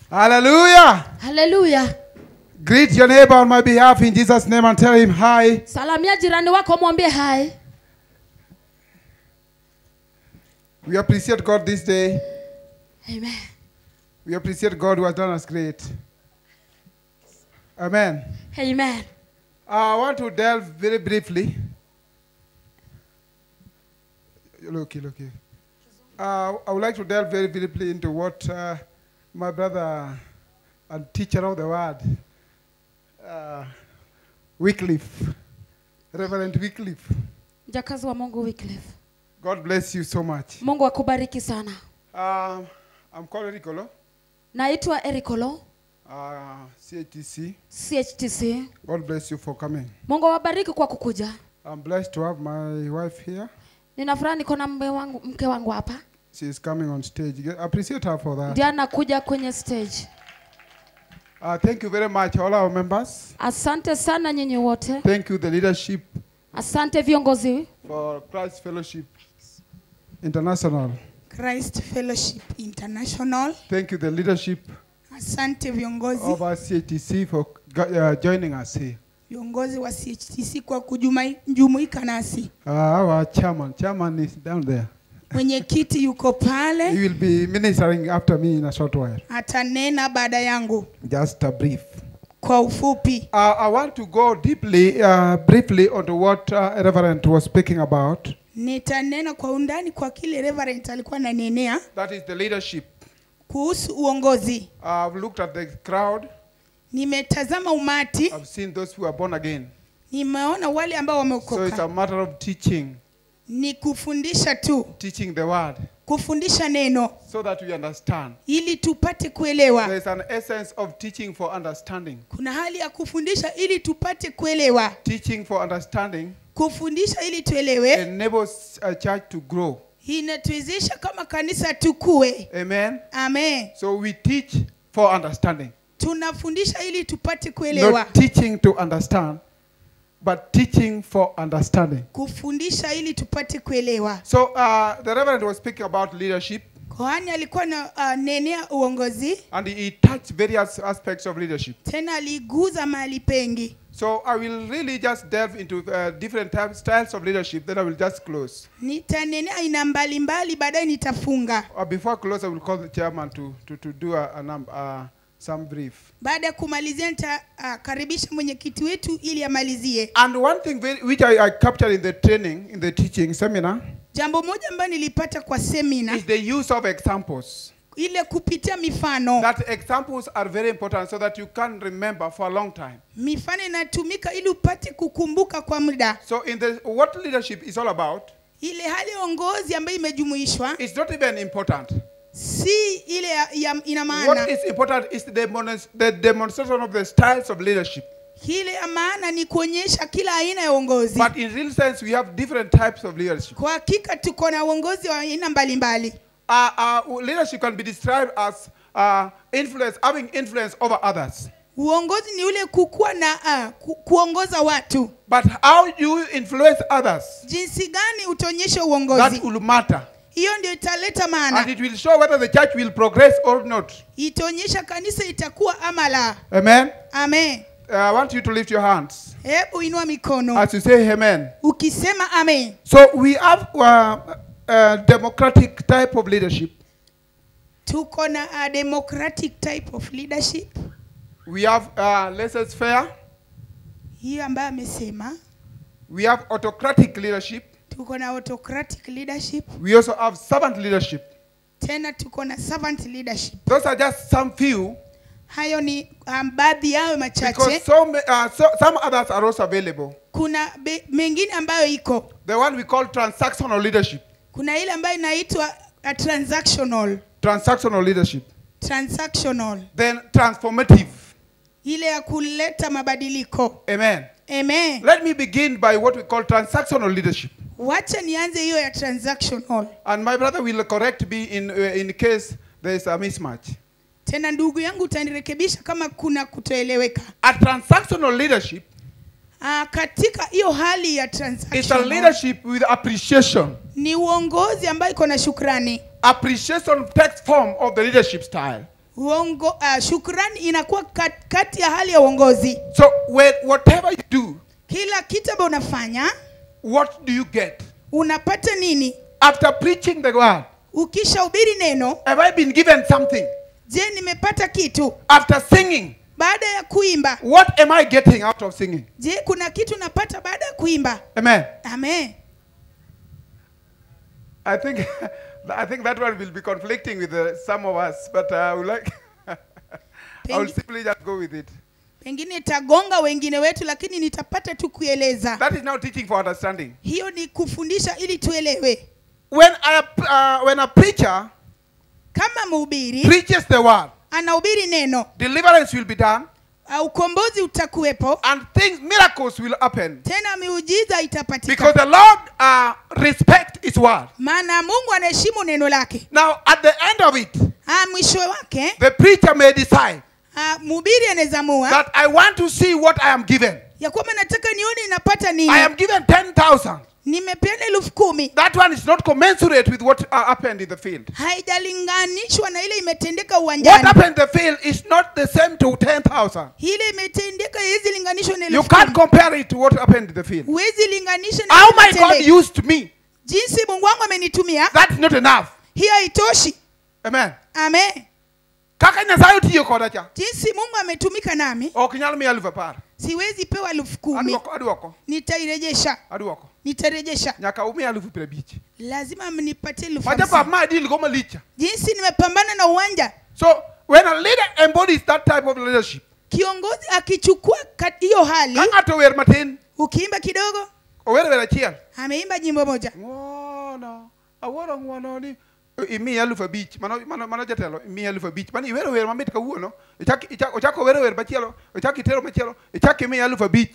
Hallelujah. Hallelujah. Greet your neighbor on my behalf in Jesus' name and tell him hi. Salamia jirani wako mwambie hi. We appreciate God this day. Amen. We appreciate God who has done us great. Amen. Amen. I want to delve very briefly. Look here. I would like to delve very briefly into what my brother and teacher of the word, Wycliffe, Reverend Wycliffe. Mjakazi wa Mungu Wycliffe. God bless you so much. Mungu akubariki sana. I'm called Eric Oloo. Naitwa Eric Oloo. CHTC. CHTC. God bless you for coming. Mungu awabariki kwa kukuja. I'm blessed to have my wife here. Nina furaha niko na mke wangu hapa. She is coming on stage. Appreciate her for that. Ndiye anakuja kwenye stage. Thank you very much all our members. Asante sana nyinyi wote. Thank you the leadership. Asante viongozi. For Christ Fellowship International. Christ Fellowship International. Thank you the leadership. Asante viongozi of our CHTC for joining us here. Viongozi wa CHTC kwa kujumuika nasi. Our chairman is down there. Mwenyekiti yuko pale. He will be ministering after me in a short while. Atanena baada yangu. Just a brief. Kwa ufupi. I want to go deeply, briefly onto what Reverend was speaking about. Nitanena kwa undani kwa kile Reverend alikuwa ananenea. That is the leadership. Kuhusu uongozi. I've looked at the crowd. Nimetazama umati. I've seen those who are born again. Nimeona wale ambao wameokoka. So it's a matter of teaching. Ni kufundisha tu. Teaching the word. Kufundisha neno. So that we understand. Ili tupate kuelewa. There is an essence of teaching for understanding. Kuna hali ya kufundisha ili tupate kuelewa. Teaching for understanding. Kufundisha ili tuelewe. Enables a church to grow. Inatuwezesha kama kanisa tukue. Amen. Amen. So we teach for understanding. Tunafundisha ili tupate kuelewa. Not teaching to understand, but teaching for understanding. Kufundisha ili tupate kuelewa. So the Reverend was speaking about leadership. Kohani alikuwa na nenea uongozi. And he touched various aspects of leadership. Tena aliguza mahali pengi. So I will really just delve into different types, styles of leadership. Then I will just close. Nitanenea aina mbalimbali baadaye nitafunga. Before I close, I will call the chairman to do some brief. Baada kumalizia nitakaribisha mwenyekiti wetu ili amalizie. And one thing which I captured in the training, in the teaching seminar. Jambo moja ambalo nilipata kwa seminar is the use of examples. Ile kupitia mifano. That examples are very important so that you can remember for a long time. Mifano inatumika ili upate kukumbuka kwa muda. So in the what leadership is all about. Ile hali uongozi ambayo imejumuishwa. It's not even important. Si ile ya ina maana. What is important is the demonstration of the styles of leadership. Ile ya maana ni kuonyesha kila aina ya uongozi. But in real sense we have different types of leadership. Kwa hakika tuko na uongozi wa aina mbalimbali. Leadership can be described as influence, having influence over others. Uongozi ni ule kukua na kuongoza watu. But how you influence others? Jinsi gani utaonyesha uongozi? That will matter. Hiyo ndio italeta maana. And it will show whether the church will progress or not. Itaonyesha kanisa itakuwa ama la. Amen. Amen. I want you to lift your hands. Hebu inua mikono. As you say amen. Ukisema amen. So we have a democratic type of leadership. Tuko na a democratic type of leadership. We have laissez-faire. Hiyo ambayo amesema. We have autocratic leadership. Tuko na autocratic leadership. We also have servant leadership. Tena tuko na servant leadership. Those are just some few. Hayo ni baadhi yao machache. Because some others are also available. Kuna mengine ambayo iko. The one we call transactional leadership. Kuna ile ambayo inaitwa transactional. Transactional leadership. Transactional. Then transformative. Ile ya kuleta mabadiliko. Amen. Amen. Let me begin by what we call transactional leadership. Wacha nianze hiyo ya transactional. And my brother will correct me in case there is a mismatch. Tena ndugu yangu utanirekebisha kama kuna kutoeleweka. A transactional leadership. Katika hiyo hali ya transactional. It's a leadership with appreciation. Ni uongozi ambao iko na shukrani. Appreciation takes form of the leadership style. Shukrani inakuwa kati ya hali ya uongozi. So whatever you do, kila kitu ambacho unafanya, what do you get? Unapata nini? After preaching the word, ukishahubiri neno, have I been given something? Je, nimepata kitu? After singing, baada ya kuimba, what am I getting out of singing? Je, kuna kitu napata baada ya kuimba? Amen. Amen. I think that one will be conflicting with some of us, but I would like I will simply just go with it. Pengine itagonga wengine wetu, lakini nitapata tu kueleza. That is now teaching for understanding. Hiyo ni kufundisha ili tuelewe. When a preacher, kama mhubiri, preaches the word, anahubiri neno, deliverance will be done, ukombozi utakuwepo, and things, miracles will happen. Tena miujiza itapatikana. Because the Lord respect His word. Maana Mungu anaheshimu neno lake. Now at the end of it, mwisho wake, the preacher may decide mhubiri anaweza amua that I want to see what I am given. Ya kwamba nataka nione napata nini. I am given 10,000. Nimepeana 10,000. That one is not commensurate with what happened in the field. Haijalinganishwa na ile imetendeka uwanjani. What happened in the field is not the same to 10,000. Ile imetendeka haiwezi linganishwa na You can't compare it to what happened in the field. Huwezi linganisha na how my God used me. Jinsi Mungu wangu amenitumia. That's not enough. Hiyo haitoshi. Amen. Amen. Kaka Nyasaye otiyo koda cha. Jinsi Mungu ametumika nami. Ok nyal miya 10,000. Siwezi pewa 10,000. Aduoko. Nitairejesha. Aduoko. Nitarejesha. Nyaka umiya 50,000. Lazima mnipatie 50,000. Maja ma deal go malicha. Jinsi nimepambana na uwanja. So when a leader embodies that type of leadership, kiongozi akichukua hiyo hali, ng'ato wer matin, ukiimba kidogo, owere wer achiel, ameimba nyimbo moja. Ng'wono, awuoro ng'wono ni imiya 5,000, mano jatelo imiya 5,000. Mano iwero wer mamit kawuono, ochako wero wer machielo, ochako itero machielo, ichako imiya 5,000.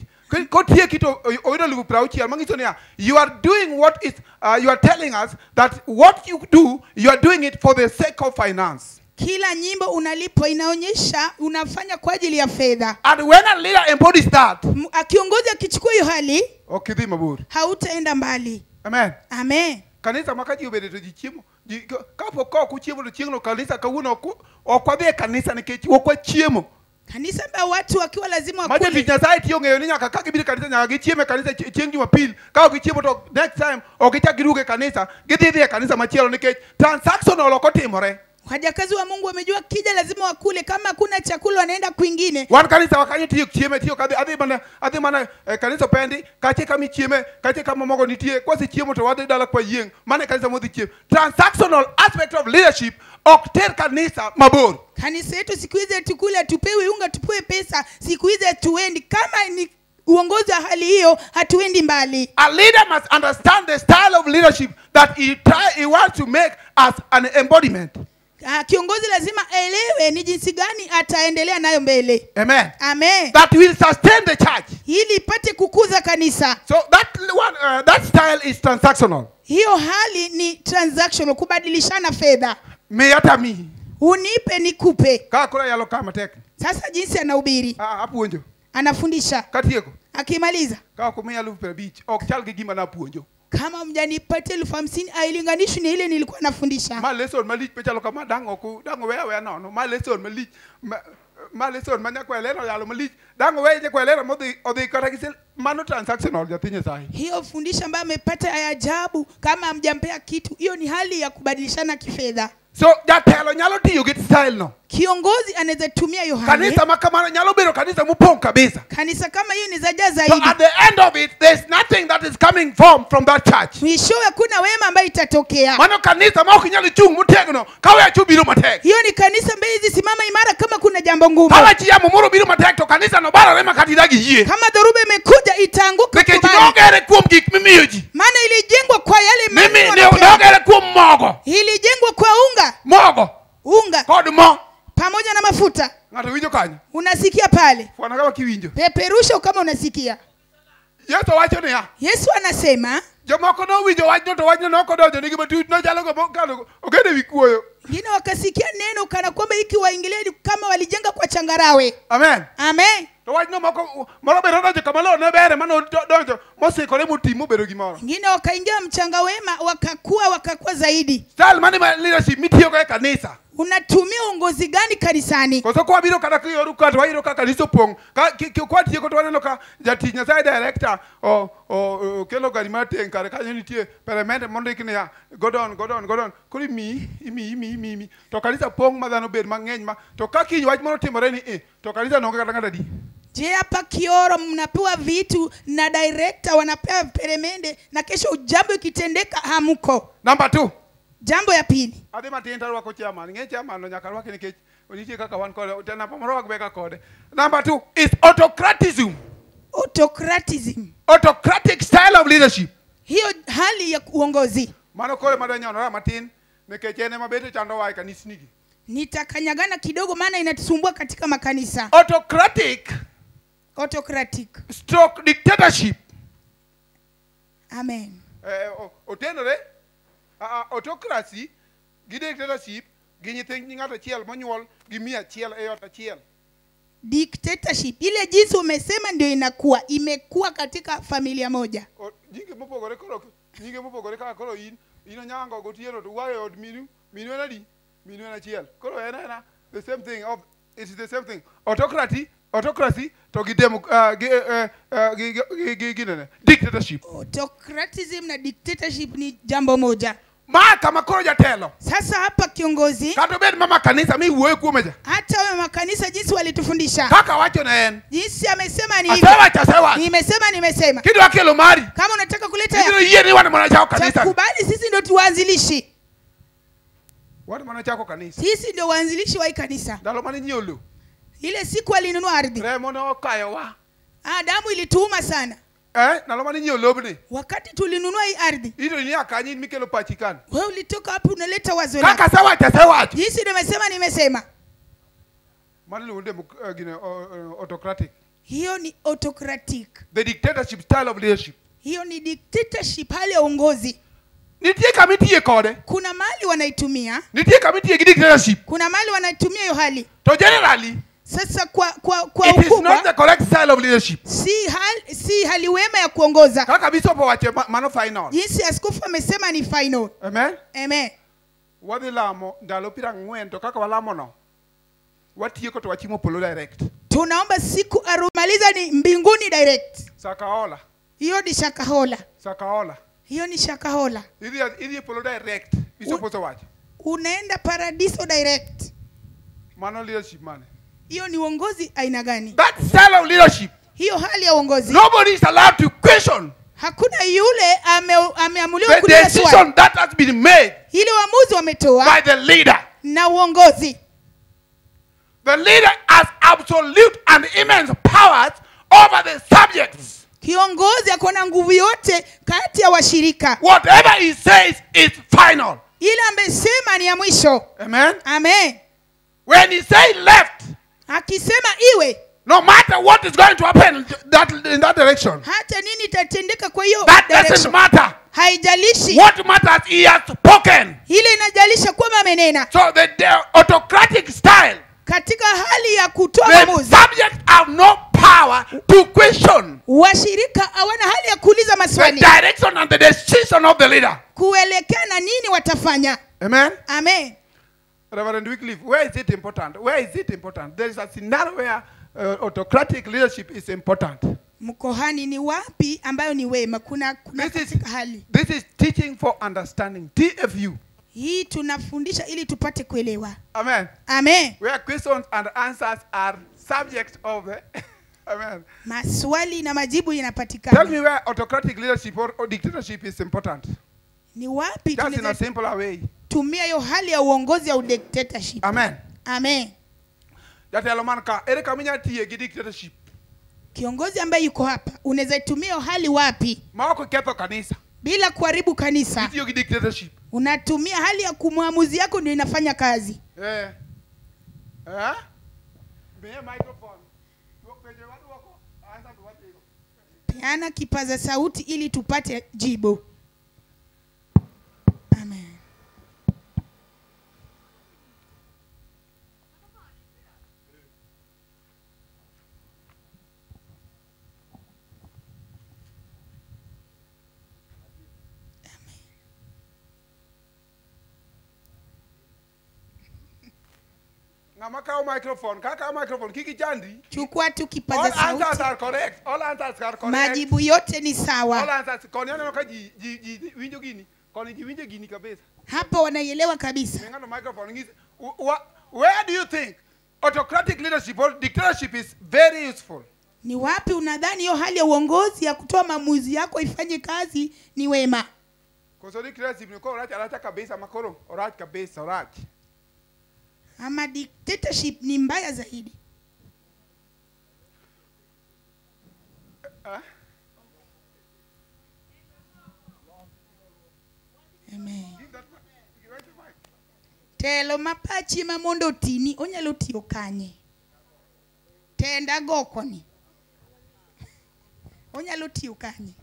Kotieki to oyudo 60,000. Manyiso niya, you are doing what is you are telling us that what you do, you are doing it for the sake of finance. Kila nyimbo unalipo inaonyesha unafanya kwa ajili ya fedha. And when a leader embodies that, kiongozi akichukua hiyo hali, okidhi mabor, hautaenda mbali. Amen. Amen. Kanisa makaji obede to ji chiemo, kapok ok uchiemo to chieng'no kanisa kawuono ok wadhi e kanisa nikech ok wachiemo. Kanisa ambayo watu wakiwa lazima wakule. Maja Nyasaye tiyo ng'eyo ni nyaka ka gibiro kanisa nyaka gichiem e kanisa chieng' Jumapil. Ka ok gichiemo to next time ok gichak giduog e kanisa, gidhi dhi e kanisa machielo nikech transactional ok otimore. Wajakazi wa Mungu wamejua kija lazima wakule, kama hakuna chakula wanaenda kwingine. Wan kanisa wakanyo tiyo chieme tiyo kadhi adhi mana kanisa pendi kache kama ichieme kache kama mogo nitie kwasi chiemo to wadhi dala kwa yieng' mane kanisa modhi chiemo. Transactional aspect of leadership ok ter kanisa mabor. Kanisa yetu siku hizi tukule tupewe unga tupewe pesa, siku hizi hatuendi. Kama ni uongozi wa hali hiyo hatuendi mbali. A leader must understand the style of leadership that he wants to make as an embodiment. Kiongozi lazima aelewe ni jinsi gani ataendelea nayo mbele. Amen. Amen. That will sustain the church. Ili ipate kukuza kanisa. So that one, that style is transactional. Hiyo hali ni transactional, kubadilishana fedha. Miata mi. Unipe nikupe. Ka kora yalo kama tek. Sasa jinsi anahubiri. Apuonjo. Anafundisha. Katieko. Akimaliza. Ka kumiya 50,000 ok chal gi gima napuonjo. Kama mjanipatie 50,000 hailinganishwi na ile nilikuwa nafundisha. Ma lesson malich pechalo kama dango ku dango wewe nono. Ma lesson malich ma lesson manya kweleno yalo malich dango wewe kweleno modhi odhi kata gisel mano transactional jathi Nyasaye. Hiyo fundisha ambayo amepata ya ajabu, kama mjampea kitu, hiyo ni hali ya kubadilishana kifedha. So jatelo nyalo tiyo gi style no. Kiongozi anaweza tumia hiyo hali. Kanisa makamano nyalo bedo kanisa mupong' kabisa. Kanisa kama hiyo inaweza jaa zaidi. So at the end of it there's nothing that is coming from that church. Mwishowe hakuna wema ambayo itatokea. Mano kanisa ma ok nyal chung' motegno ka wach obiro matek. Hiyo ni kanisa ambayo hizi simama imara kama kuna jambo ngumu. Ka wach yamo moro biro matek to kanisa no barore ma kata idagi yie. Kama dhoruba imekuja itaanguka Nikech kubali. nogere kuom gik mimiyo ji. Maana ilijengwa kwa yale maneno. Nogere kuom mogo. Ilijengwa kwa unga. Mogo. Unga. Kod mo. Pamoja na mafuta. Ng'ato winjo kanyo? Unasikia pale? Fwana kama kiwinjo. Peperusha kama unasikia. Yesu wacho niya. Yesu anasema jomoko nowinjo wachno to wachno nokodonjo nigi matut nochalo go kalo ogende wi kuoyo. Wengine wakasikia neno kana kwamba hiki waingilia kama walijenga kwa changarawe. Amen. Amen. To wachno moko moro be nodonjo kama lowo ne bere mano donjo mosikore motimo obedo gimoro. Wengine wakaingia mchanga wema, wakakua zaidi. Style mane ma leadership mitiyogo e kanisa. Unatumia uongozi gani kanisani? Koso kwabiro kata kioru ka to wayudo ka kanisa opong'. Ka kwatieko to waneno ka jatich Nyasaye director o kelo gari mar teng' kare kanyo nitie peremende mondik niya Gordon Gordon Gordon. Koro imiyi imiyi imiyi imiyi to kanisa pong' ma dhano bed mang'eny ma to ka kiny wach moro timore ni to kanisa no onge kata ng'ato adi. Je, hapa Kioro mnapewa vitu na director wanapewa peremende na kesho jambo ikitendeka hamko. Number 2. Jambo ya pili. Adhi matin to arwako chairman. Ng'e chairman no nyaka arwaki nikech nitie kaka wan kode. Tena moro wagbeka kode. Number 2 is autocratism. Autocratism. Autocratic style of leadership. Hiyo hali ya uongozi. Mano kore madwa nyonora matin nikech en ema bet chandowa e kanisnigi. Nitakanyagana kidogo maana inatusumbua katika makanisa. Autocratic. Autocratic. Stroke dictatorship. Amen. Otenore autocracy gi dictatorship gi nyithind ng'ato achiel monyuol gi mia achiel e ot achiel. Dictatorship ile jinsi umesema ndio inakuwa, imekuwa katika familia moja. Nyinge mopogore koro, nyinge mopogore kaka koro in Onyango gotieno to wae od minu, minu en adi? Minu en achiel. Koro en ena the same thing of it is the same thing. Autocracy to gi demo gi nene dictatorship. Autocratism na dictatorship ni jambo moja. Ma kama koro jatelo. Sasa hapa kiongozi. Kata obed mama kanisa mi wuoyo kuome ja. Hata wewe makanisa jinsi walitufundisha. Kaka wacho na en. Jinsi amesema ni hivi. Asewacho asewacho. Nimesema nimesema. Kidwa kelo mari. Kama unataka kuleta ya. Ibiro yie ni wan mana chako kanisa. Kubali sisi ndio tuanzilishi. Wan mana chako kanisa. Sisi ndio waanzilishi wa hii kanisa. Ndalo mane nyiewo lowo. Ile siku alinunua ardhi. Remo ne okayowa. Damu ilituuma sana. Ndalo mane nyiewo lobni. Wakati tulinunua hii ardhi. Ito ni akanyi mikelo pachi kan. Wewe ulitoka hapo unaleta wazo lako. Kaka sawacho asewacho. Jinsi nimesema nimesema. Mano iluongo ni autocratic. Hiyo ni autocratic. The dictatorship style of leadership. Hiyo ni dictatorship, hali ya uongozi. Nitie kama itiye kode. Kuna mali wanaitumia. Nitie kama itiye gi dictatorship. Kuna mali wanaitumia hiyo hali. To generally sasa kwa it is ukubwa, not the correct style of leadership. Si hali wema ya kuongoza. Kaka bishop owacho mano final. Jinsi askofu amesema ni final. Amen. Amen. Wadhi lamo ndalo 40 to kaka walamo no. Watieko to wachimo polo direct. Tunaomba siku arumaliza ni mbinguni direct. Sakaola. Hiyo ni shakahola. Sakaola. Hiyo ni shakahola. Idhi polo direct. Bishop owacho. Unaenda paradiso direct. Mano leadership mane. Hiyo ni uongozi aina gani? That style of leadership. Hiyo hali ya uongozi. Nobody is allowed to question. Hakuna yule ameamuliwa kuuliza swali. The decision that has been made. Ile uamuzi wametoa by the leader. Na uongozi. The leader has absolute and immense powers over the subjects. Kiongozi akona nguvu yote kati ya washirika. Whatever he says is final. Ile amesema ni ya mwisho. Amen. Amen. When he say left, akisema iwe, no matter what is going to happen that in that direction, hata nini itatendeka kwa hiyo that direction, doesn't matter. Haijalishi. What matters, he has spoken. Ile inajalisha kwamba amenena. So the autocratic style, katika hali ya kutoa maamuzi, the subjects have no power to question. Washirika hawana hali ya kuuliza maswali. The direction and the decision of the leader. Kuelekea na nini watafanya. Amen. Amen. Reverend Wycliffe, where is it important? Where is it important? There is a scenario where autocratic leadership is important. Mkohani ni wapi ambayo ni wema? Kuna katika hali. This is teaching for understanding. TFU. Hii tunafundisha ili tupate kuelewa. Amen. Amen. Where questions and answers are subject of the Amen. Maswali na majibu yanapatikana. Tell me where autocratic leadership or dictatorship is important. Ni wapi Just in a simpler way. Tumia hiyo hali ya uongozi au dictatorship. Amen. Amen. Jatelo man ka ere kama inyalo tiye gi dictatorship. Kiongozi ambaye yuko hapa unaweza itumia hali wapi? Ma ok ketho kanisa. Bila kuharibu kanisa. Itiyo gi dictatorship. Unatumia hali ya kumwamuzi yako ndio inafanya kazi. Be microphone. Peana kipaza sauti ili tupate jibu. Amen. Ng'ama kawo microphone, kaka microphone kiki chandi. Chukua tu All kipaza answers sauti. are correct. All answers are correct. Majibu yote ni All sawa. answers. Koni aneno ka ji winjo gini. Koni ji winjo gini kabisa. Hapo wanaielewa kabisa. Ng'ano microphone ng'is. Where do you think autocratic leadership or dictatorship is very useful? Ni wapi unadhani hiyo hali ya uongozi ya kutoa maamuzi yako ifanye kazi ni wema? Koso dictatorship ni ko orach aracha kabisa makoro. Orach kabisa orach. Ama dictatorship ni mbaya zaidi? Amen. Give that mic. Give that mic. Telo mapachi ma mondo tini onyalo tiyo kanye? Tenda gokoni onyalo tiyo kanye?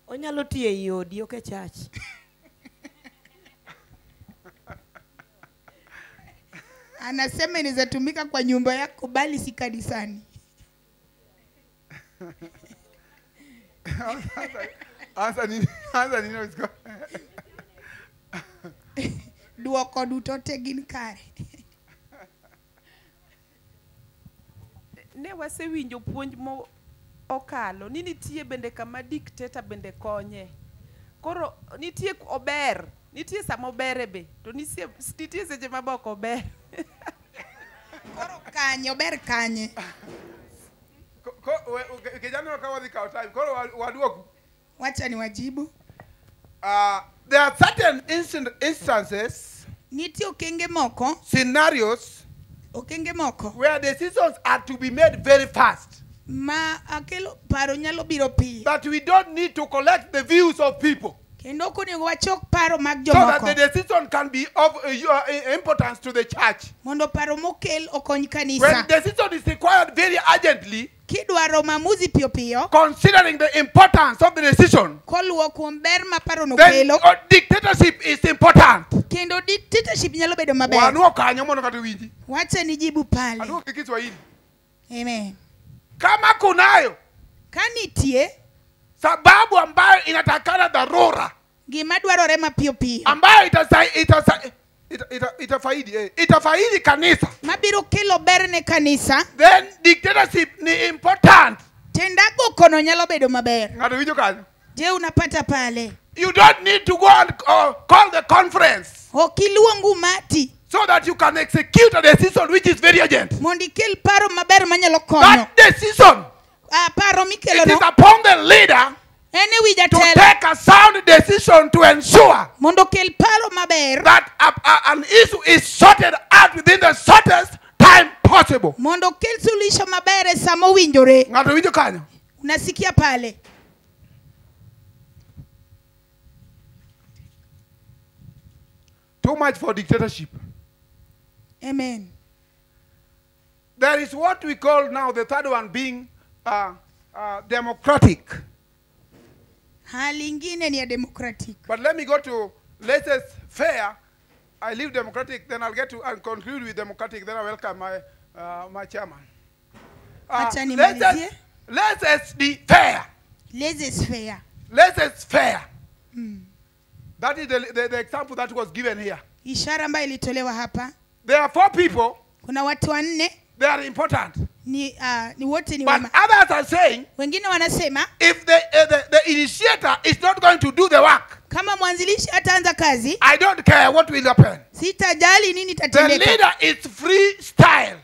Onyalo tiyo ei odi ok e church. Anasema inaweza tumika kwa nyumba yako bali si kanisani. Answer nini? Answer nini? Let's go. Duoko duto te gin kare. Ne wasewinjo puonj mo okalo ni nitie bende kama dictator bende konye. Koro nitie ober, nitie sama obere be, to nitie seche ma be ok ober. Koro kanye, ober kanye? Kijana ka wadhi kawo time. Koro waduoku. Wacha ni wajibu. There are certain instances, Nitie okenge moko, scenarios okenge moko where decisions are to be made very fast. ma akelo paro nyalo biro piyo. That we don't need to collect the views of people. Kendo ok onego wachok paro mag So that jomoko the decision can be of importance to the church. mondo paro mokel okony When kanisa. decision is required very urgently, Kidwaro maamuzi piyo piyo considering the importance of the decision, koluwo kuom ber ma parono then kelo, dictatorship is important. kendo dictatorship nyalo bedo maber. Wanuo kanyo mondo kata winji. Wacha nijibu pale. Anuo gi Kiswahili. Amen. Kama kunayo Ka nitie sababu ambayo inatakana dharura gima dwarore mapiyo piyo ambayo itafaidi kanisa, mabiro kelo ber ne kanisa, then dictatorship ni important. tendago kono nyalo bedo maber. Ng'ato winjo kanyo? Je, unapata pale? You don't need to go and call the conference Ok iluong umati so that you can execute a decision which is very urgent. mondo ikel paro maber manyalo konyo. That decision, Paro it mikelo is no upon the leader en e wi to jatelo take a sound decision to ensure mondo okel paro maber that an issue is sorted out within the shortest time possible. mondo okel suluhisho maber e sama owinjore. Ng'ato winjo kanyo? Unasikia pale? Too much for dictatorship. Amen. There is what we call now the third one being democratic. Hali ingine ni ya democratic. But let me go to laissez-faire. I leave democratic, then I'll get to and conclude with democratic. Then I welcome my my chairman. Acha nimalizie. Laissez be fair. Laissez-faire. Laissez-faire. That is the example that was given here. Ishara ambayo ilitolewa hapa. There are four people. Kuna watu wanne They are important. ni wote ni But wema. others are saying, Wengine wanasema if the initiator is not going to do the work, kama mwanzilishi hataanza kazi, I don't care what will happen. sitajali nini The itatendeka. leader is freestyle.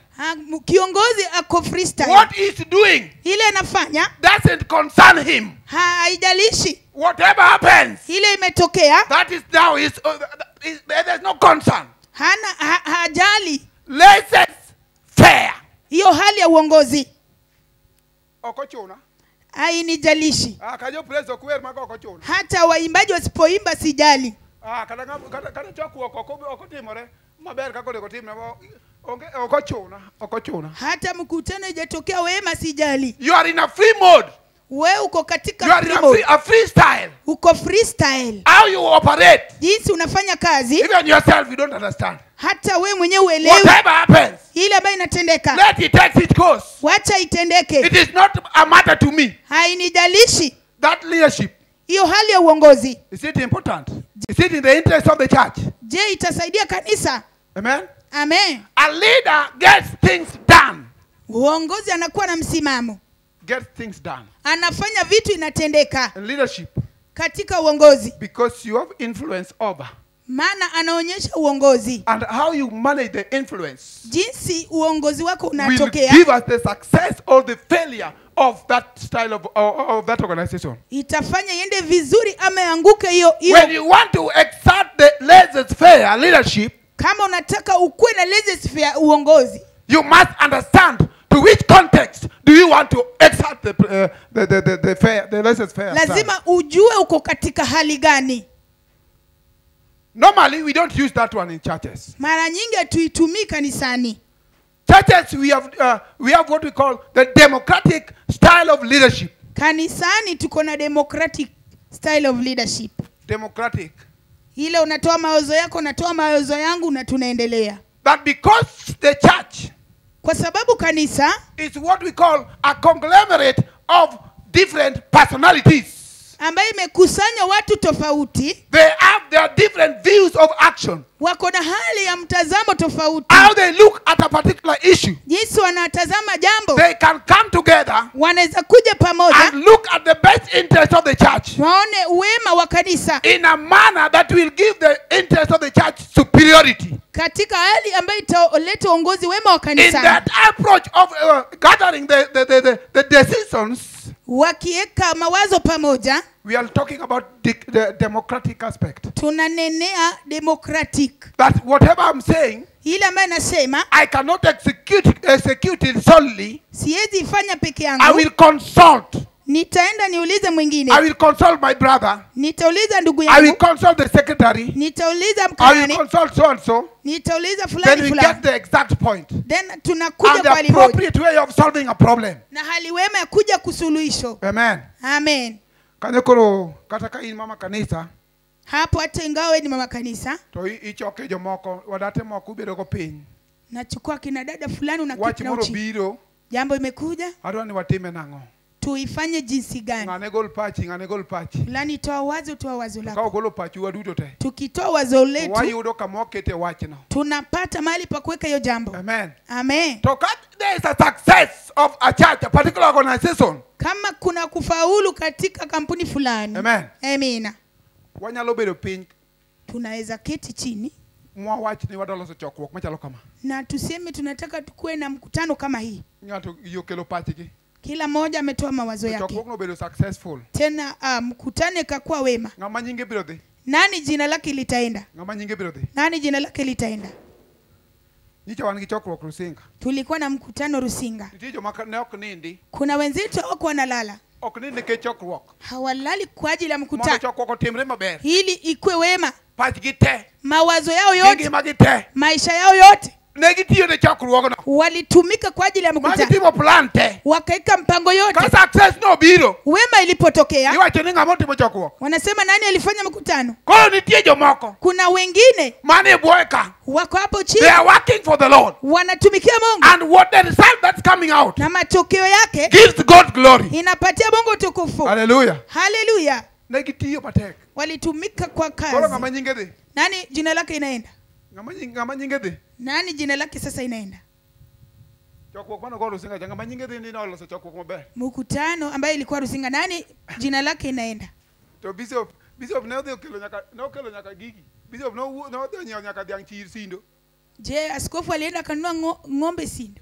Kiongozi ako freestyle. What he's doing Ile anafanya doesn't concern him. haijalishi. Whatever happens, Ile imetokea that is now is there's no concern. hana hajali. Laissez-faire. Hiyo hali ya uongozi Okochuna. hainijalishi. Kajo praise okwer mako okochuna. Hata waimbaji wasipoimba sijali. Kata chokruok okotimore maber kaka onego timne okochuna, okochuna. Hata mkutano ijatokea wema sijali. You are in a free mode. Wewe uko katika You are in free mode. a freestyle. Uko freestyle. How you operate. Jinsi unafanya kazi. Even yourself you don't understand. Hata wewe mwenyewe uelewi. Whatever happens. Ile ambayo inatendeka. Let it take its course. Wacha itendeke. It is not a matter to me. Hainijalishi. That leadership. Hiyo hali ya uongozi. Is it important? Is it in the interest of the church? Je, itasaidia kanisa? Amen. Amen. A leader gets things done. Uongozi anakuwa na msimamo. Gets things done. Anafanya vitu inatendeka. In leadership. Katika uongozi. Because you have influence over. Maana anaonyesha uongozi. And how you manage the influence. Jinsi uongozi wako unatokea. Will give us the success or the failure of that style of that organization. Itafanya iende vizuri ama ianguke hiyo. When you want to exert the laissez-faire leadership, kama unataka ukue na laissez-faire uongozi, you must understand to which context do you want to exert the laissez-faire. Lazima ujue uko katika hali gani. Normally we don't use that one in churches. Mara nyingi hatuitumii kanisani. Churches we have what we call the democratic style of leadership. Kanisani tuko na democratic style of leadership. Democratic. Ile unatoa mawazo yako, unatoa mawazo yangu na tunaendelea. But because the church, kwa sababu kanisa is what we call a conglomerate of different personalities. Ambayo imekusanya watu tofauti. They have their different views of action. Wako na hali ya mtazamo tofauti. How they look at a particular issue. Jinsi wanatazama jambo. They can come together. Wanaweza kuja pamoja. And look at the best interest of the church. Waone wema wa kanisa. In a manner that will give the interest of the church superiority. Katika hali ambayo italeta uongozi wema wa kanisa. In that approach of gathering the decisions. Wakiweka mawazo pamoja. We are talking about the democratic aspect. Tunanenea democratic. That whatever I'm saying, ile ambayo nasema, I cannot execute it solely. Siwezi ifanya peke yangu. I will consult. Nitaenda niulize mwingine. I will consult my brother. Nitauliza ndugu yangu. I will consult the secretary. Nitauliza mkarani. I will consult so and so. Nitauliza fulani Then we fulani. get the exact point. Then tunakuja And kwa the hali moja. appropriate way of solving a problem. Na hali wema ya kuja kusuluhisho. Amen. Amen. Kanyokoro kata in mama kanisa. Hapo hata ingawa ni mama kanisa. To ichoke jomoko wadate moko bedo go piny. Nachukua kina dada fulani Wach unaketi na moro uchi. biro. Jambo imekuja. Adwa ni watime nang'o? Tuifanye jinsi gani? Ng'ane gol pachi, ng'ane gol pachi. Fulani toa wazo lako. Ka ogolo pachi waduto te. Tukitoa wazo letu, wayudo kama wakete wachno. Tunapata mahali pa kuweka hiyo jambo. Amen. Amen. To there is a success of a church, a particular organization. Kama kuna kufaulu katika kampuni fulani. Amen. Amina. Wanyalo bedo piny. Tunaweza keti chini. Mwawach ni wadwa chokruok machalo kama. Na tuseme tunataka tukue na mkutano kama hii. Ng'ato yokelo pachgi. Kila mmoja ametoa mawazo yake. Chokruok no bedo successful. Tena mkutano ikakuwa wema. Ng'ama nyinge biro dhi. Nani jina lake litaenda? Ng'ama nyinge biro dhi. Nani jina lake litaenda? Nyicha wan gi chokruok Rusinga. Tulikuwa na mkutano Rusinga. Nitie joma ne ok nindi. Kuna wenzetu hawako wanalala. Ok nindi nikech chokruok. Hawalali kwa ajili ya mkutano. Mondo chokruok otimre maber. Ili ikue wema. Pachgi te. Mawazo yao yote. Ngimagi te. Maisha yao yote. Ne gitiyo ne chokruogno. Walitumika kwa ajili ya mkutano. Magitimo plan te. Wakaika mpango yote. Ka success no biro. Wema ilipotokea. Iwacho ni ng'ama otimo chokruok. Wanasema nani alifanya mkutano? Koro nitie jomoko. Kuna wengine. Mane bwoye ka. Wako hapo chini. They are working for the Lord. Wanatumikia Mungu. And what the result that's coming out. Na matokeo yake. Gives God glory. Inapatia Mungu utukufu. Hallelujah. Hallelujah. Ne gitiyo matek. Walitumika kwa kazi. Koro ng'ama nyinge dhi. Nani jina lake inaenda? Ng'ama nyinge dhi. Nani jina lake sasa inaenda? Chokruok mane ogo Rusinga cha ng'ama nyinge dhi ni noloso chokruok maber. Mkutano ambaye ilikuwa Rusinga, nani jina lake inaenda? To bishop ne odhi okelo nyaka, ne okelo nyaka gigi. Bishop ne odhi onyiewo nyaka dhiang' chir Sindo. Je, askofu alienda kanunua ng'ombe Sindo?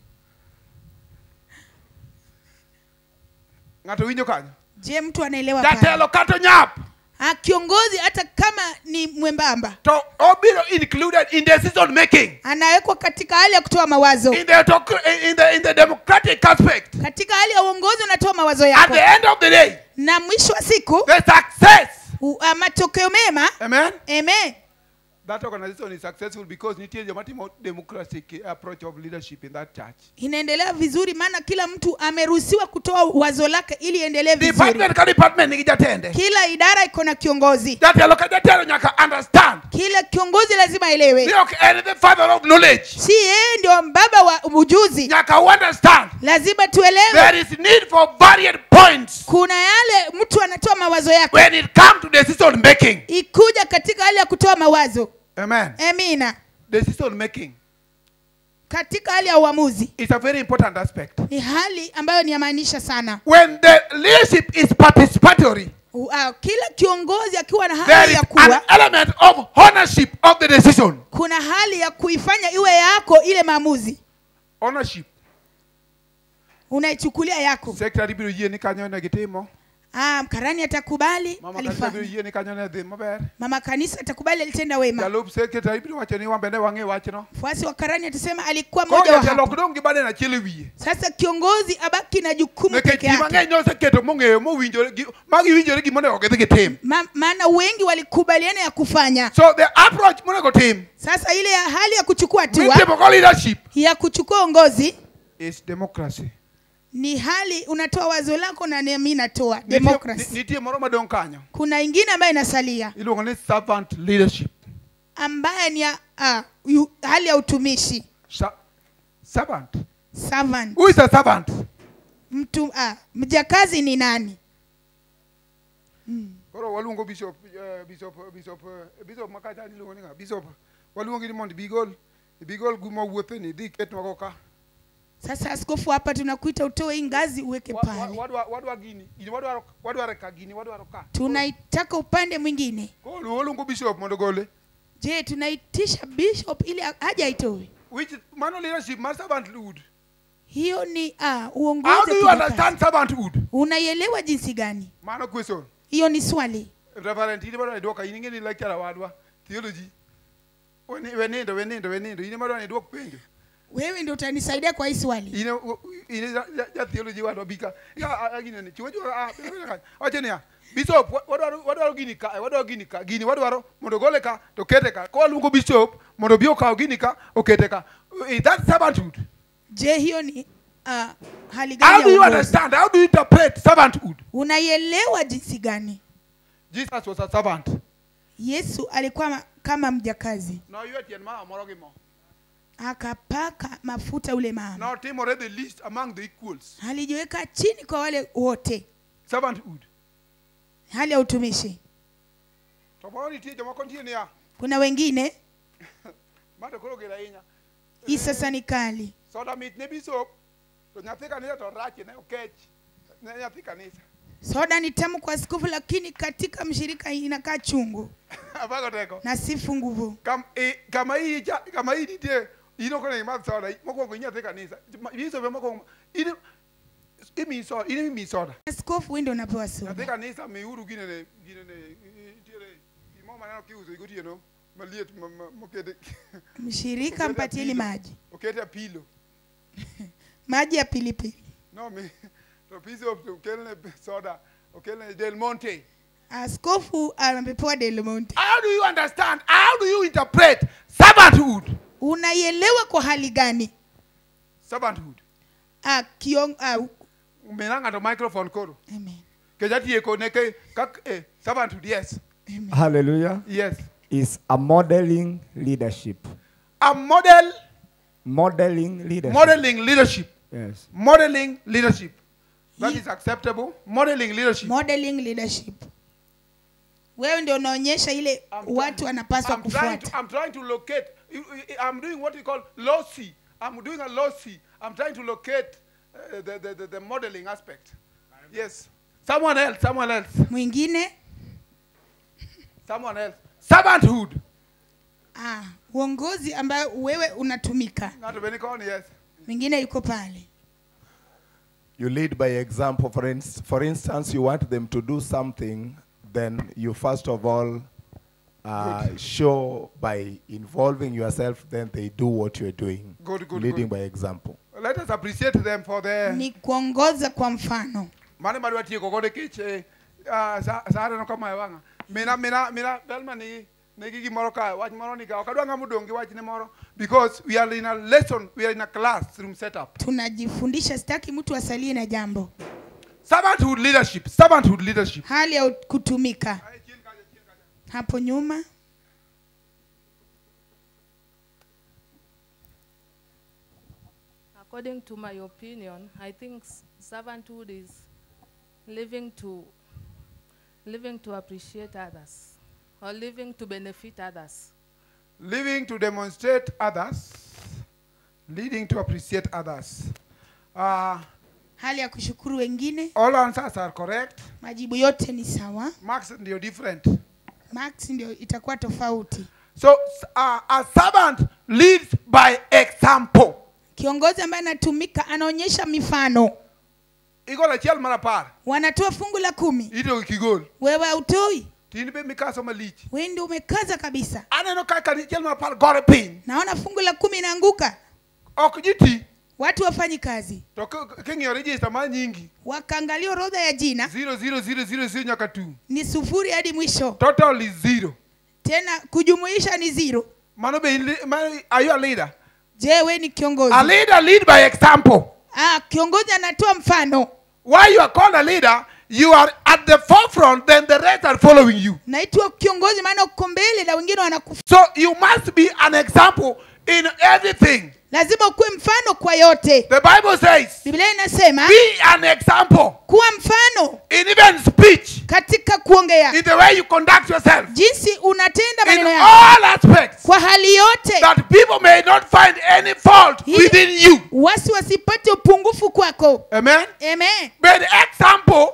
Ng'ato winjo kanyo? Je, mtu anaelewa pale? Jatelo kata nyap. Kiongozi hata kama ni mwembamba. To obiro included in decision making. Anawekwa katika hali ya kutoa mawazo. In the democratic aspect. Katika hali ya uongozi unatoa mawazo yako. At the end of the day. Na mwisho wa siku. The success. Matokeo mema. Amen. Amen. That organization is successful because nitie joma timo democratic approach of leadership in that church. Inaendelea vizuri maana kila mtu ameruhusiwa kutoa wazo lake ili endelee vizuri. Department ka department nigi jatende. Kila idara iko na kiongozi. Jatelo ka jatelo nyaka understand. Kila kiongozi lazima aelewe. Ni ok en the father of knowledge. Si yeye ndio baba wa ujuzi. Nyaka understand. Lazima tuelewe. There is need for varied points. Kuna yale mtu anatoa mawazo yake. When it comes to decision making. Ikuja katika hali ya kutoa mawazo. Amen. Amina. Decision making. Katika hali ya uamuzi It's a very important aspect. ni hali ambayo ni ya maanisha sana. When the leadership is participatory, Kila kiongozi akiwa na there hali is ya an kuwa element of ownership of the decision. kuna hali ya kuifanya iwe yako ile maamuzi. Ownership. Unaichukulia yako. Secretary biro yie ni kanyo ne gitimo. Karani atakubali Mama kanisa biro alifanya. yie ni kanyo ne dhi maber. Mama kanisa atakubali alitenda wema. Jalup secretary biro wacho ni wan bende wang'e wachno. Mfuasi wa karani atasema alikuwa Koro mmoja wa jatelo hapo. ok dong' gi bade achiel e wiye. Sasa kiongozi abaki na jukumu Nikech peke ji yake. mang'eny noseketo mong'eyo mowinjore gi magi winjore gimonego gidhi gitim. Maana wengi walikubaliana ya kufanya. So the approach monego tim Sasa ile ya hali ya kuchukua hatua mitimo go leadership ya kuchukua uongozi is democracy. ni hali unatoa wazo lako na mimi natoa democracy. Nitie moro madong' kanyo. Kuna ingine ambayo inasalia Iluongo ni servant leadership. ambaye ni hali ya utumishi. Servant. Servant. Who is a servant? Mtu mjakazi ni nani? Koro waluongo bishop bishop makacha iluongo ni ng'a? Bishop waluongi ni mondo ibigol guma wuothe ni idhi iketnwa go ka. Sasa askofu hapa tunakuita utoe hii ngazi uweke pale. Wadwa gini, gini wadwaro ka gini wadwaro ka. Tunaitaka upande mwingine. Koro waluongo bishop mondo gole. Je, tunaitisha bishop ili aje aitoe? Which mano leadership mar servanthood. Hiyo ni uongozi. How do you understand servanthood? Unaielewa jinsi gani? Mano question. Hiyo ni swali. Reverend ini bado idwoka in ing'e ni lecturer wadwa theology. Wenindo in ema dwa ni idwok penjo. Wewe ndio utanisaidia kwa hii swali. Ine ja theology wadwa bika. Gini ni chiwo wacho niya bishop wadwaro gini ka wadwaro gini ka gini wadwaro mondo gole ka to kete ka. Ko waluongo bishop mondo obi okaw gini ka okete ka. Is that servanthood? Je, hiyo ni hali gani? How do you understand? How do you interpret servanthood? Unaielewa jinsi gani? Jesus was a servant. Yesu alikuwa kama mjakazi. No ywe tien mama moro gi mo. Akapaka mafuta ule mama. Now timore the least among the equals. Alijiweka chini kwa wale wote. Servanthood. Hali ya utumishi. To moro nitie jomoko nitie niya. Kuna wengine. Mano koro ger ahinya. Hii sasa ni kali. Soda mit ne bishop to nyathi kanisa to rach ne okech. Ne nyathi kanisa. Soda ni tamu kwa askofu lakini katika mshirika inakaa chungu. Na sifu nguvu. Kama hii nitie ino kone imadh soda mokwongo inyathi kanisa. Bishop mokwongo imi soda, imi soda. Askofu wewe ndio unapewa soda. Nyathi kanisa miuru ginene nitiere gimoro maneno kiuso gotieno maliet mokete. Mshirika mpatieni maji. Okete apilo. Maji ya pilipili. No mi to bishop okelne soda, okelne Del Monte. Askofu amepewa Del Monte. How do you understand? How do you interpret servanthood? Unaielewa kwa hali gani? Servanthood. Mina ng'ato microphone koro. Amen. Kejatieko ne ke kak servanthood, yes. Amen. Hallelujah. Yes. Is a modeling leadership. A model. Modeling leadership. Modeling leadership. Yes. Modeling leadership. That is acceptable. Modeling leadership. Modeling leadership. Wewe ndio unaonyesha ile watu wanapaswa kufuata. I'm trying to locate. I'm doing what we call loci. I'm doing a loci. I'm trying to locate the modeling aspect. Yes. Someone else. Someone else. Mwingine. Someone else. Servanthood. Uongozi ambao wewe unatumika. Yes. Mwingine yuko pale. You lead by example. For instance, you want them to do something, then you first of all show by involving yourself, then they do what you're doing. Good, good, Leading good. by example. Let us appreciate them for their... Ni kuongoza kwa mfano. Mane madwa tieko kode kech sa aneno kama wang'a. Mina Belma ni nigi gimoro ka wach moro ni ka ok adwa ng'ama odong' gi wachne moro because we are in a lesson, we are in a classroom setup. Tunajifundisha, sitaki mtu asalie na jambo. Servanthood leadership, servanthood leadership. Hali ya kutumika. Hapo nyuma. According to my opinion, I think servanthood is living to appreciate others or living to benefit others. Living to demonstrate others, Leading to appreciate others. Hali ya kushukuru wengine. All answers are correct. Majibu yote ni sawa. Marks ndio different. Marks ndio itakuwa tofauti. So a servant leads by example. Kiongozi ambaye anatumika anaonyesha mifano. Igolo achiel mar apar. Wanatoa fungu la 10. Ito kigol. Wewe hautoi. Tin be mikaso malich. Wewe ndio umekaza kabisa. Aneno kaka achiel mar apar gore piny. Naona fungu la 10 inaanguka. Ok jiti. Watu wafanyi kazi. To king'iyo register mar nyingi. Wakaangalia orodha ya jina. 0 0 0 0 0 nyaka 2. Ni 0 hadi mwisho. Total is 0. Tena kujumuisha ni 0. Mano be are you a leader? Je, wewe ni kiongozi? A leader lead by example. Kiongozi anatoa mfano. Why you are called a leader? You are at the forefront, then the rest are following you. Naitwa kiongozi maana uko mbele na wengine wanakufuata. So you must be an example in everything. Lazima ukuwe mfano kwa yote. The Bible says, Biblia inasema, be an example. Kuwa mfano. In even speech. Katika kuongea. In the way you conduct yourself. Jinsi unatenda maneno In yako. all aspects. Kwa hali yote. That people may not find any fault within you. Wasi wasipate upungufu kwako. Amen. Amen. But example.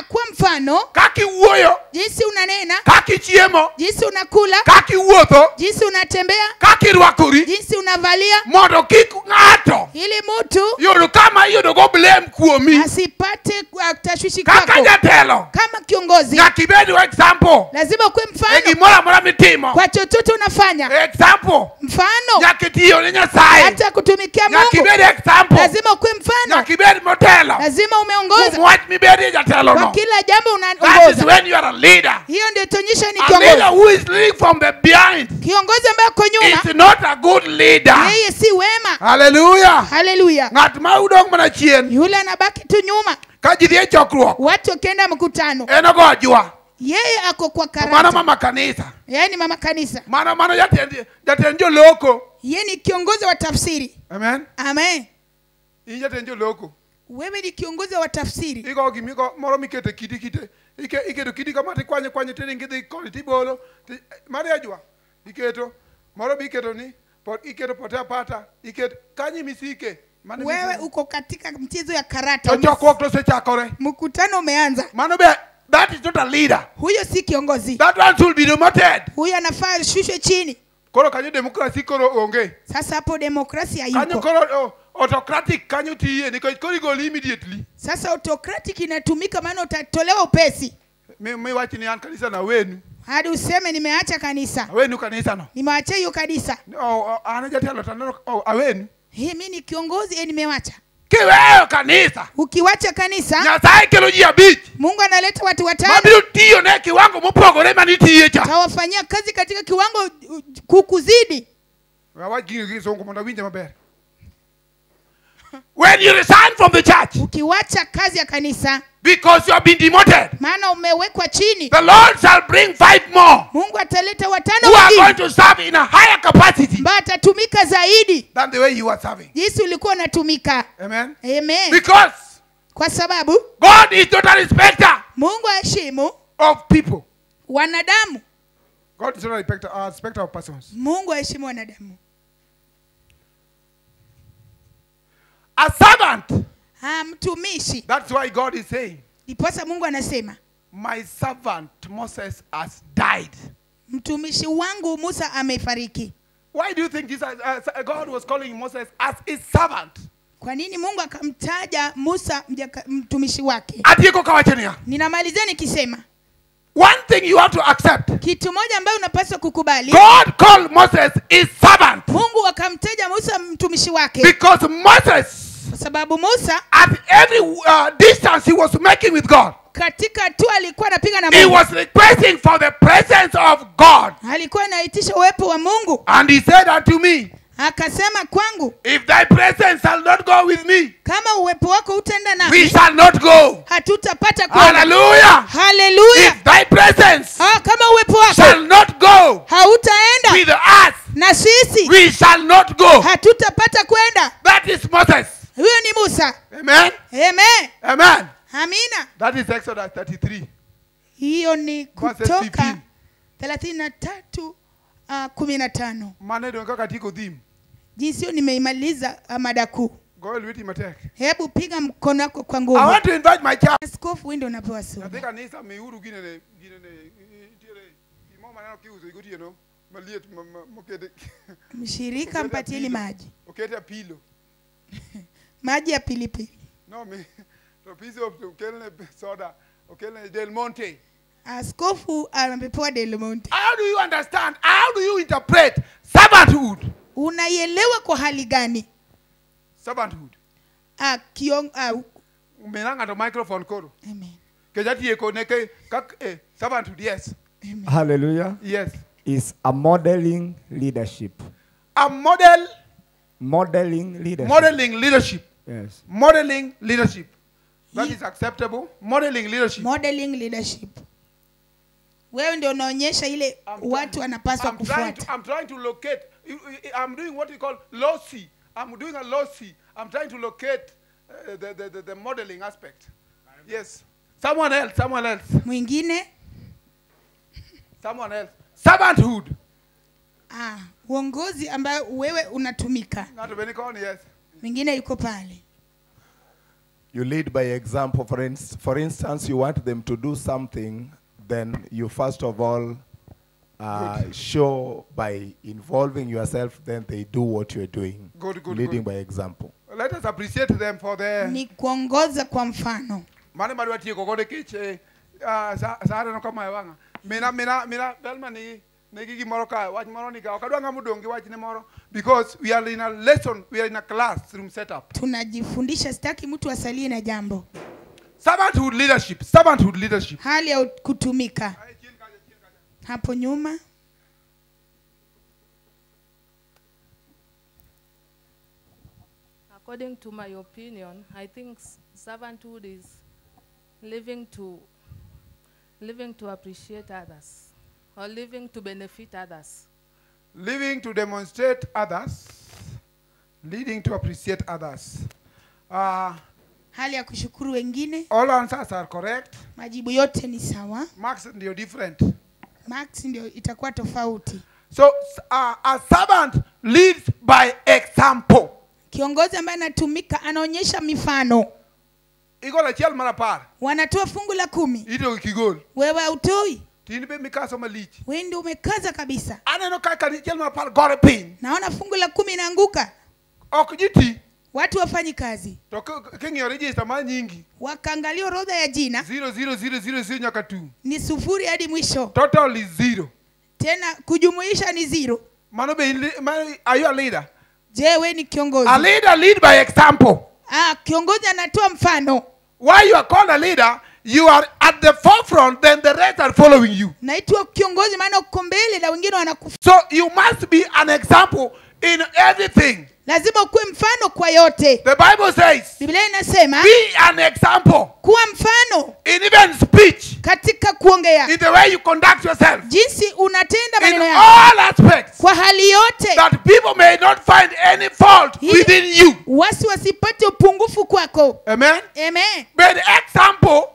Kwa mfano. Kaki wuoyo. Jinsi unanena. Kaki chiemo. Jinsi unakula. Kaki wuotho. Jinsi unatembea. Kaki rwakori. Jinsi unavalia. Mondo kik ng'ato. Ili mtu yudo kama yudo go blame kuomi. Asipate tashwishi kwako. Kaka jatelo. Kama kiongozi. Nyaka ibed example. Lazima ukuwe mfano. E gimoro amora mitimo. Kwa chochote unafanya. Example. Mfano. Nyaka itiyo ne Nyasaye. Hata kutumikia Mungu. Nyaka ibed example. Lazima ukuwe mfano. Nyaka ibed motelo. Lazima umeongoza. Kuom wach mibedie jatelo no. Kwa kila jambo unaongoza. That is when you are a leader. Hiyo ndio itaonyesha ni A kiongozi. leader who is leading from the behind. Kiongozi ambaye ako nyuma. Is not a good leader. Yeye si wema. Hallelujah. Hallelujah. Ng'at ma udong' mana chien. Yule anabaki tu nyuma. Ka ji dhi e chokruok. Watu wakienda mkutano. En ogo ajwa. Yeye ako kwa karata. Mano mama kanisa. Yeye ni mama kanisa. Mano jatend joloko. Yeye ni kiongozi wa tafsiri. Amen. Amen. In jatend joloko. Wewe ni kiongozi wa tafsiri. Igo gimigo moro mikete kidi kite. Iketo kidi kama tikwanye kwanye tiringi dhi koni tibolo. Mari ajwa. Iketo. Moro bi iketo ni. Iketo potea pata. Iketo kanyi misike. Wewe uko katika mchezo ya karata. Chokruok to osechakore. Mkutano umeanza. Mano be that is not a leader. Huyo si kiongozi. That one should be demoted. Huyo anafaa shushwe chini. Koro kanyo demokrasi koro onge. Sasa hapo demokrasia hayuko. Kanyo koro autocratic kanyo tiye nikech koro igoli immediately. Sasa autocratic inatumika maana utatolewa upesi. Mi wach ni an kanisa na wenu. Hadi useme nimeacha kanisa. Awenu kanisa no. Nimeacha hiyo kanisa. An jatelo to aneno awenu. Mimi ni kiongozi nimewacha. Kiweyo kanisa. Ukiwacha kanisa, Nyasaye kelo ji 5. Mungu analeta watu 5. Mabiro tiyo ne kiwango mopogore manitiye cha. Tawafanyia kazi katika kiwango kukuzidi. Wawach gini gi kisungu mondo awinje maber. When you resign from the church, ukiwacha kazi ya kanisa, because you have been demoted, maana umewekwa chini, the Lord shall bring 5 more. Mungu ataleta 5 who are wengine going to serve in a higher capacity ambao atatumika zaidi than the way you are serving. jinsi ulikuwa unatumika. Amen. Amen. Because kwa sababu God is not a respecter Mungu aheshimu of people. Wanadamu. God is not a respecter of persons. Mungu aheshimu wanadamu. A servant. Mtumishi. That's why God is saying, Ndiposa Mungu anasema, my servant Moses has died. Mtumishi wangu Musa amefariki. Why do you think Jesus, God was calling Moses as his servant? Kwa nini Mungu akamtaja Musa mtumishi wake? Atieko kawachenia. Ninamalizia nikisema, one thing you have to accept. Kitu moja ambayo unapaswa kukubali. God called Moses his servant. Mungu akamtaja Musa mtumishi wake. Because Moses, kwa sababu Musa, at every distance he was making with God, katika hatua alikuwa anapiga na he Mungu, was requesting for the presence of God. Alikuwa anaitisha uwepo wa Mungu. And he said unto me, akasema kwangu, if thy presence shall not go with me, kama uwepo wako hutaenda nami, we shall not go. Hatutapata kwenda. Hallelujah. Hallelujah. If thy presence kama uwepo wako shall not go hautaenda with us, na sisi, we shall not go. Hatutapata kwenda. That is Moses. Huyo ni Musa. Amen. Amen. Amen. Amina. That is Exodus 33. Hiyo ni Verse Kutoka 15. 33:15. Mane ndio kaka tiko theme. Jinsi hiyo nimeimaliza mada kuu. Go lweti matek. Hebu piga mkono wako kwa I nguvu. want to invite my child. Askofu, wewe ndio unapewa soda. Nyathi kanisa miuru ginene ginene nitiere gimoro maneno kiuso gotieno maliet mokete Mshirika okete mpatieni apilo. maji. Okete apilo. Maji ya pilipili. No mi to bishop to okelne soda okelne Del Monte. Askofu amepewa Del Monte. How do you understand? How do you interpret servanthood? Unaielewa kwa hali gani? Servanthood. Mina ng'ato microphone koro. Amen. Kech atieko ne ke kak servanthood, yes. Amen. Hallelujah. Yes. Is a modeling leadership. A model. Modeling leadership. Modeling leadership. Yes. Modeling leadership. That is acceptable. Modeling leadership. Modeling leadership. Wewe ndio unaonyesha ile watu wanapaswa kufuata. I'm trying to locate. I'm doing what we call loci. I'm doing a loci. I'm trying to locate the modeling aspect. Yes. Someone else. Someone else. Mwingine. Someone else. Servanthood. Uongozi ambao wewe unatumika. Not Benicon, yes. Mwingine yuko pale. You lead by example. For instance, you want them to do something, then you first of all show by involving yourself, then they do what you're doing. Good, good, Leading good. by example. Let us appreciate them for their... Ni kuongoza kwa mfano. Mane madwa tieko kode kech sa aneno ka mae wang'a. Mina mina Belma ni nigi gimoro ka wach moro ni ka ok adwa ng'ama odong' gi wachne moro because we are in a lesson, we are in a classroom setup. Tunajifundisha, sitaki mtu asalie na jambo. Servanthood leadership, servanthood leadership. Hali ya kutumika. Hapo nyuma. According to my opinion, I think servanthood is living to appreciate others or living to benefit others. Living to demonstrate others, leading to appreciate others. Hali ya kushukuru wengine. All answers are correct. Majibu yote ni sawa. Marks ndio different. Marks ndio itakuwa tofauti. So a servant leads by example. Kiongozi ambaye anatumika anaonyesha mifano. Iko la chiel mara par. Wanatoa fungu la 10. Ito kigol. Wewe hautoi. Tini be mikaso malich. Wewe ndio umekaza kabisa. Aneno kaka ni chiel mara par gore piny. Naona fungu la 10 inaanguka. Ok jiti. Watu wafanyi kazi. To king'iyo register mar nyingi. Wakaangalia orodha ya jina. 0 0 0 0 0 nyaka 2. Ni 0 hadi mwisho. Total is 0. Tena kujumuisha ni 0. Mano be are you a leader? Je, wewe ni kiongozi? A leader lead by example. Kiongozi anatoa mfano. Why you are called a leader? You are at the forefront, then the rest are following you. Naitwa kiongozi maana uko mbele na wengine wanakufuata. So you must be an example in everything. Lazima ukuwe mfano kwa yote. The Bible says, Biblia inasema, be an example. Kuwa mfano. In even speech. Katika kuongea. In the way you conduct yourself. Jinsi unatenda maneno In yako. all aspects. Kwa hali yote. That people may not find any fault within you. Wasi wasipate upungufu kwako. Amen. Amen. But example.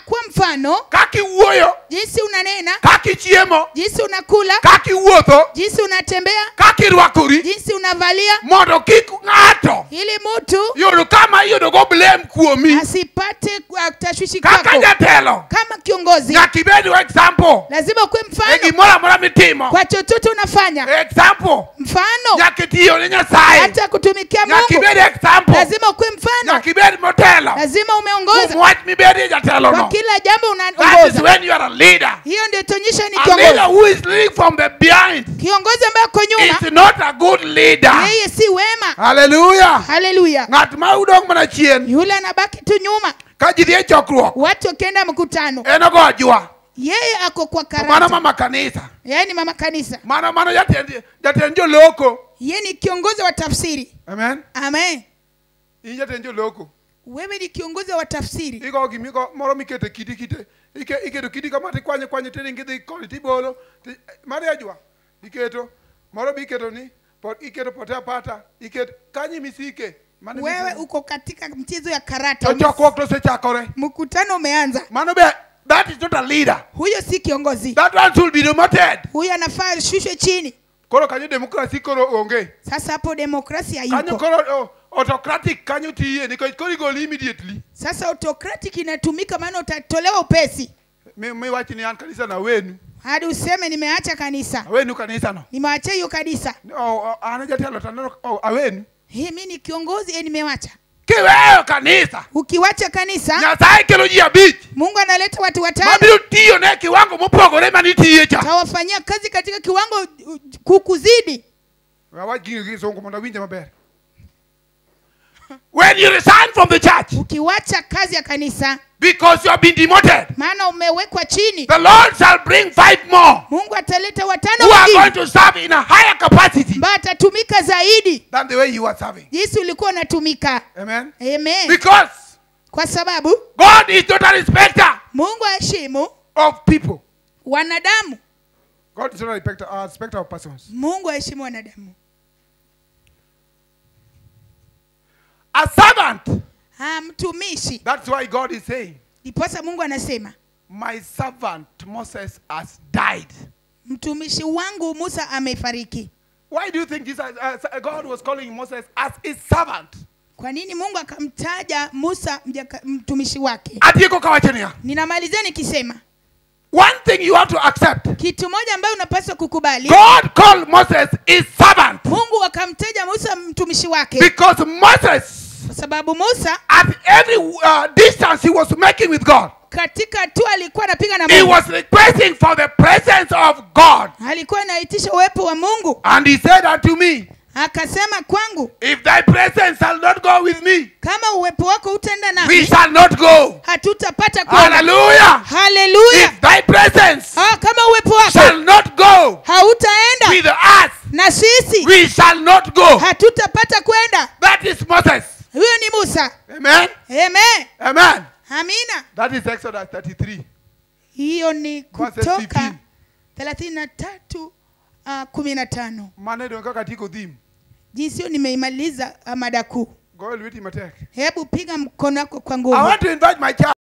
Kuwa mfano. Kaki wuoyo. Jinsi unanena. Kaki chiemo. Jinsi unakula. Kaki wuotho. Jinsi unatembea. Kaki rwakori. Jinsi unavalia. Mondo kik ng'ato. Ili mtu yudo kama iyudo go blame kuomi. Asipate tashwishi Kaka kwako. jatelo. Kama kiongozi. Nyaka ibed example. Lazima ukuwe mfano. E gimoro amora mitimo. Kwa chochote unafanya. Example. Mfano. Nyaka itiyo ne Nyasaye. Hata kutumikia Mungu. Nyaka ibed example. Lazima ukuwe mfano. Nyaka ibed motelo. Lazima umeongoza. Kuom wach mibedie jatelo Kwa no. kila jambo unaongoza. That is when you are a leader. Hiyo ndio itaonyesha ni A kiongozi. leader who is leading from the behind. Kiongozi ambaye ako nyuma. Is not a good leader. Yeye si wema. Hallelujah. Hallelujah. Ng'at ma udong' mana chien. Yule anabaki tu nyuma. Ka ji dhi e chokruok. Watu wakienda mkutano. En ogo ajwa. Yeye ako kwa karata. Mano mama kanisa. Yeye ni mama kanisa. Mano jatend joloko. Yeye ni kiongozi wa tafsiri. Amen. Amen. In jatend joloko. Wewe ni kiongozi wa tafsiri. Igo gimiko moro mikete kidi kite. Iketo kidi kama tikwanye kwanye tiringi dhi koni tibolo. Mano ajwa. Iketo. Moro bi iketo ni. Iketo potea pata. Iketo kanyi misike. Wewe uko katika mchezo ya karata. Chokruok to osechakore. Mkutano umeanza. Mano be that is not a leader. Huyo si kiongozi. That one should be demoted. Huyo anafaa shushwe chini. Koro kanyo democracy koro onge. Sasa hapo demokrasia Kanyo hayuko. koro autocratic kanyo tiye nikech koro igoli immediately. Sasa autocratic inatumika, maana utatolewa upesi Mi wach ni an kanisa na wenu. hadi useme nimeacha kanisa, Awenu kanisa no. nimeacha hiyo kanisa. An jatelo to aneno awenu. Hii mimi ni kiongozi, nimewacha. Kiweyo kanisa. Ukiwacha kanisa, Nyasaye kelo ji abich. Mungu analeta watu watano Mabiro tiyo ne kiwango mopogore manitiye cha. tawafanyia kazi katika kiwango kukuzidi. Awach gini gi kisungu mondo awinje maber. When you resign from the church Ukiwacha kazi ya kanisa, because you have been demoted, maana umewekwa chini, the Lord shall bring 5 more Mungu ataleta watano who are going wengine to serve in a higher capacity ambao atatumika zaidi than the way you are serving. jinsi ulikuwa unatumika. Amen. Amen. Because Kwa sababu God is not a respecter Mungu aheshimu of people. wanadamu. God is not a respecter of persons. Mungu aheshimu wanadamu. A servant. Mtumishi. That's why God is saying, Ndiposa Mungu anasema, my servant Moses has died. mtumishi wangu Musa amefariki. Why do you think Jesus, God was calling Moses as his servant? Kwa nini Mungu akamtaja Musa mtumishi wake? Atieko kawachenia. Ninamalizia nikisema One thing you have to accept. kitu moja ambayo unapaswa kukubali. God called Moses his servant. Mungu akamtaja Musa mtumishi wake. Because Moses, kwa sababu Musa at every distance he was making with God, katika hatua alikuwa anapiga na he Mungu, was requesting for the presence of God. alikuwa anaitisha uwepo wa Mungu. And he said unto me, Akasema kwangu, if thy presence shall not go with me, kama uwepo wako utaenda we nami, shall not go. hatutapata kuona. Hallelujah. Hallelujah. If thy presence Kama uwepo wako shall not go hautaenda with us, na sisi, we shall not go. hatutapata kwenda. That is Moses. Huyo ni Musa. Amen. Amen. Amen. Amina. That is Exodus 33. Hiyo ni Verses Kutoka 15. 33 15. Mane donga katika theme. Jinsi hiyo nimeimaliza mada kuu. Go lweti matek. Hebu piga mkono wako kwa I nguvu. want to invite my child.